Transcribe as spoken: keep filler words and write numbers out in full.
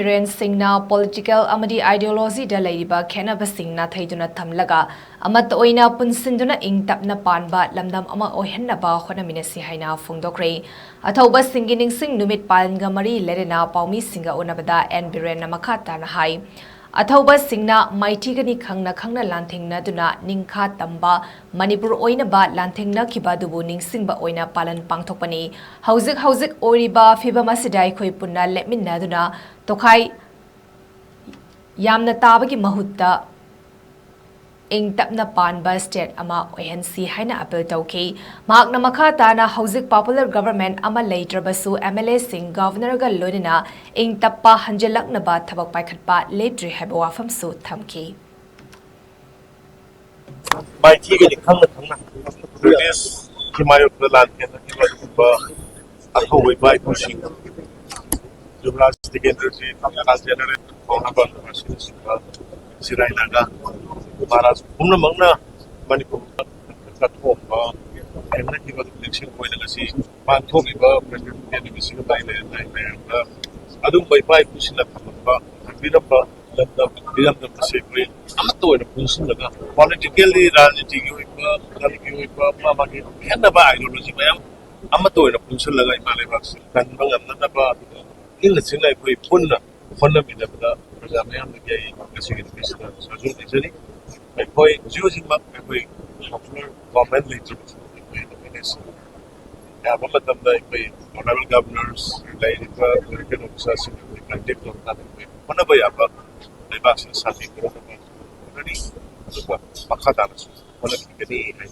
ꯕꯤꯔꯦꯟ ꯁꯤꯡꯅ ꯄꯣꯂꯤꯇꯤꯀꯦꯜ ꯑꯃꯗꯤ ꯑꯥꯏꯗꯤꯌꯣꯂꯣꯖꯤꯗ ꯂꯩꯔꯤꯕ ꯈꯦꯠꯅꯕꯁꯤꯡ ꯅꯥꯊꯩꯗꯨꯅ ꯊꯝꯂꯒ ꯑꯃꯠꯇ ꯑꯣꯏꯅ ꯄꯨꯟꯁꯤꯟꯗꯨꯅ ꯏꯪ ꯇꯞꯅ ꯄꯥꯟꯕ ꯂꯝꯗꯝ ꯑꯃ ꯑꯣꯏꯍꯟꯅꯕ ꯍꯣꯠꯅꯃꯤꯟꯅꯁꯤ ꯍꯥꯏꯅ ꯐꯣꯡꯗꯣꯛꯈ꯭ꯔꯦ꯫ ꯑꯊꯧꯕꯁꯤꯡꯒꯤ ꯅꯤꯡꯁꯤꯡ ꯅꯨꯃꯤꯠ ꯄꯥꯂꯟꯒ ꯃꯔꯤ ꯂꯩꯅꯅ ꯄꯥꯎꯃꯤꯁꯤꯡꯒ ꯎꯅꯕꯗ ꯑꯦꯟ ꯕꯤꯔꯦꯟꯅ ꯃꯈꯥ ꯇꯥꯅ ꯍꯥꯏ, ꯑꯊꯧꯕꯁꯤꯡꯅ ꯃꯥꯏꯊꯤꯒꯅꯤ ꯈꯪꯅ ꯈꯪꯅ ꯂꯥꯟꯊꯦꯡꯅꯗꯨꯅ ꯅꯤꯡꯈꯥ ꯇꯝꯕ ꯃꯅꯤꯄꯨꯔ ꯑꯣꯏꯅꯕ ꯂꯥꯟꯊꯦꯡꯅꯈꯤꯕ ꯑꯗꯨꯕꯨ ꯅꯤꯡꯁꯤꯡꯕ ꯑꯣꯏꯅ ꯄꯥꯂꯟ ꯄꯥꯡꯊꯣꯛꯄꯅꯤ꯫ ꯍꯧꯖꯤꯛ ꯍꯧꯖꯤꯛ ꯑꯣꯏꯔꯤꯕ ꯐꯤꯕꯝ ꯑꯁꯤꯗ ꯑꯩꯈꯣꯏ ꯄꯨꯟꯅ ꯂꯦꯞꯃꯤꯟꯅꯗꯨꯅ ꯇꯣꯈꯥꯏ ꯌꯥꯝꯅ ꯇꯥꯕꯒꯤ ꯃꯍꯨꯠꯇ ꯏꯪ ꯇꯞꯅ ꯄꯥꯟꯕ ꯁ꯭ꯇꯦꯠ ꯑꯃ ꯑꯣꯏꯍꯟꯁꯤ ꯍꯥꯏꯅ ꯑꯄꯤꯜ ꯇꯧꯈꯤ꯫ ꯃꯍꯥꯛꯅ ꯃꯈꯥ ꯇꯥꯅ ꯍꯧꯖꯤꯛ ꯄꯣꯄꯨꯂꯔ ꯒꯚꯔꯟꯃꯦꯟꯠ ꯑꯃ ꯂꯩꯇ꯭ꯔꯕꯁꯨ ꯑꯦꯝ ꯑꯦꯜ ꯑꯦꯁꯤꯡ ꯒꯚꯔꯅꯔꯒ ꯂꯣꯏꯅꯅ ꯏꯪ ꯇꯞꯄ ꯍꯟꯖꯤꯜꯂꯛꯅꯕ ꯊꯕꯛ ꯄꯥꯏꯈꯠꯄ ꯂꯦꯞꯇ꯭ꯔꯤ ꯍꯥꯏꯕ ꯋꯥꯐꯝꯁꯨ ꯊꯝꯈꯤ꯫ ꯃꯥꯏꯊꯤꯒꯅꯤ ꯈꯪꯅ ꯈꯪꯅ ꯕ꯭ꯔꯤꯇꯤꯁꯀꯤ ꯃꯥꯌꯣꯛꯇ ꯂꯥꯟ ꯊꯦꯡꯅꯈꯤꯕ ꯑꯗꯨꯒꯨꯝꯕ ꯑꯊꯧꯕ ꯏꯄꯥ ꯏꯄꯨꯁꯤꯡ, ꯌꯨꯕꯔꯥꯖ ꯇꯤꯀꯦꯟꯗ꯭ꯔꯖꯤꯠ, ꯀꯥꯟꯆꯦꯟꯗ꯭ꯔ ꯐꯥꯎꯅꯕ ꯑꯁꯤꯅꯆꯤꯡꯕ ꯁꯤꯔꯥꯏ ꯅꯥꯒꯥ ꯃꯍꯥꯔꯥꯖ ꯄꯨꯝꯅꯃꯛꯅ ꯃꯅꯤꯄꯨꯔꯗ ꯀꯠꯊꯣꯛꯄ ꯊꯦꯡꯅꯈꯤꯕ ꯑꯗꯨ ꯅꯤꯡꯁꯤꯡꯕ ꯑꯣꯏꯅ ꯉꯁꯤ ꯄꯥꯡꯊꯣꯛꯂꯤꯕ ꯄ꯭ꯔꯖꯥ ꯅꯨꯃꯤꯠꯁꯤꯒ ꯃꯔꯤ ꯂꯩꯅꯅ ꯃꯌꯥꯝꯗ ꯑꯗꯨꯒꯨꯝꯕ ꯏꯄꯥ ꯏꯄꯨꯁꯤꯡꯅ ꯊꯝꯂꯝꯕ, ꯊꯝꯕꯤꯔꯝꯕ ꯂꯝꯗꯝ ꯏꯔꯝꯗꯝ ꯑꯁꯤ ꯑꯩꯈꯣꯏ ꯑꯃꯠꯇ ꯑꯣꯏꯅ ꯄꯨꯟꯁꯤꯜꯂꯒ ꯄꯣꯂꯤꯇꯤꯀꯦꯜꯂꯤ, ꯔꯥꯖꯅꯤꯇꯤꯒꯤ ꯑꯣꯏꯕ, ꯀꯔꯤꯒꯤ ꯑꯣꯏꯕ, ꯃꯥ ꯃꯥꯒꯤ ꯈꯦꯠꯅꯕ ꯑꯥꯏꯗꯤꯌꯣꯂꯣꯖꯤ ꯃꯌꯥꯝ ꯑꯃꯠꯇ ꯑꯣꯏꯅ ꯄꯨꯟꯁꯤꯜꯂꯒ ꯏꯃꯥ ꯂꯩꯕꯥꯛꯁꯤ ꯀꯟꯕ ꯉꯝꯅꯅꯕ, ꯑꯗꯨꯒ ꯏꯪꯅ ꯆꯤꯛꯅ ꯑꯩꯈꯣꯏ ꯄꯨꯟꯅ ꯍꯣꯠꯅꯃꯤꯟꯅꯕꯗ ꯄ꯭ꯔꯖꯥ ꯃꯌꯥꯝꯗꯒꯤ ꯑꯩ ꯉꯁꯤꯒꯤ ꯅꯨꯃꯤꯠꯁꯤꯗ ꯁꯥꯖꯨ ꯂꯩꯖꯔꯤ꯫ ꯑꯩꯈꯣꯏ ꯍꯧꯖꯤꯛ ꯍꯧꯖꯤꯛꯃꯛ ꯑꯩꯈꯣꯏ ꯄꯣꯄꯨꯂꯔ ꯒꯣꯚꯔꯟꯃꯦꯟꯠ ꯂꯩꯇ꯭ꯔꯕꯁꯨ ꯑꯩꯈꯣꯏ ꯑꯦꯝ ꯑꯦꯜ ꯑꯦꯁꯤꯡ ꯑꯌꯥꯝꯕ ꯃꯇꯝꯗ ꯑꯩꯈꯣꯏ ꯑꯣꯅꯔꯦꯕꯜ ꯒꯚꯔꯅꯔꯁ, ꯂꯩꯔꯤꯕ ꯏꯂꯦꯛꯇꯦꯗ ꯑꯣꯐꯤꯁꯥꯔꯁꯤꯡ ꯑꯩꯈꯣꯏ ꯀꯟꯇꯦꯛ ꯇꯧꯔꯀꯥꯟꯗ ꯑꯩꯈꯣꯏ ꯍꯣꯠꯅꯕ ꯌꯥꯕ ꯂꯩꯕꯥꯛꯁꯤꯡ ꯁꯥꯟꯇꯤ ꯄꯨꯔꯛꯅꯕ ꯍꯣꯠꯅꯔꯤ꯫ ꯑꯗꯨꯒ ꯃꯈꯥ ꯇꯥꯅꯁꯨ ꯍꯣꯠꯅꯈꯤꯒꯅꯤ ꯍꯥꯏꯅ